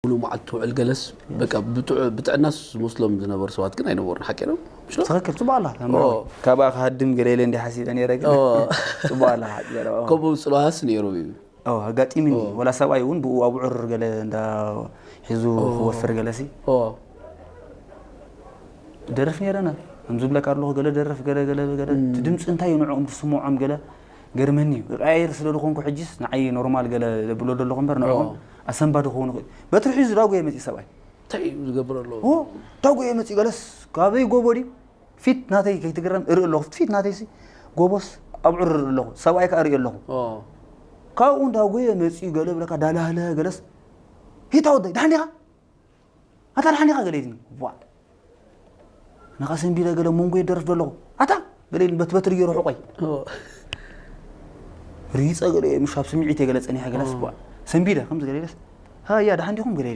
ሙሉ መዓልቲ ትውዕል ገለስ በቃ ብጥዑ- ብጥዕናስ ዝመስሎም ዝነበሩ ሰባት ግን ኣይነበሩን። ሓቂ ነው ምሽ ነው? ትኽክል። ጽቡቕ ኣላ ኦ፣ ካባኣ ክሃድም ገለ ኢለ እንዲ ሓሲበ ነይረ ግን ኦ፣ ጽቡቕ ኣላ ሓቂ ገለ ኦ። ከምኡ ጽልዋስ ነይሩ እዩ። ኦ ኣጋጢምኒ ወላ ሰብኣይ እውን ብኡ ኣብዑር ገለ እንዳ ሒዙ ክወፍር ገለሲ ኦ፣ ደርፍ ነይረና ከም ዝብለካ ኣለኹ ገለ ደርፍ ገለ ገለ ገለ እቲ ድምፂ እንታይ እዩ ንዕኦም ዝስምዖም ገለ ገርመኒ እዩ ቀያየር ስለ ዝኾንኩ ሕጂስ ንዓይ ኖርማል ገለ ብሎ ዘለኹ እምበር ንዕኦም ኣሰንባዲ ክኾኑ ይኽእል በትሪ ሒዙ ዳጎየ መፅእ ሰብኣይ እንታይ እዩ ዝገብር ኣለዎ? ኦ ዳጎየ መፅእ ገለስ ካበይ ጎቦ ድዩ ፊት ናተይ ከይትግረም እርኢ ኣለኹ ፊት ናተይ ሲ ጎቦስ ኣብዑር እርኢ ኣለኹ ሰብኣይ ከዓ እርኢ ኣለኹ ኦ፣ ካብኡ እንዳጎየ መፅኡ ገለ ብለካ ዳላህለ ገለስ ሂታ ወደይ ዳሕኒኻ ኣታ ዳሕኒኻ ገለ ኢልኒ ዋ ንኻ ሰንቢደ ገለ መንጎ ይደርፍ ዘለኹ ኣታ ገለ ኢልኒ በትበትሪ ገይሩ ሕቆይ ኦ፣ ሪፀ ገለ ምሽ ኣብ ስምዒት የገለ ፀኒሐ ገለስ ዋ ሰንቢደ ከምዚ ገለ ኢለስ ሃያ ዳሓን ዲኹም ገለ ኢለ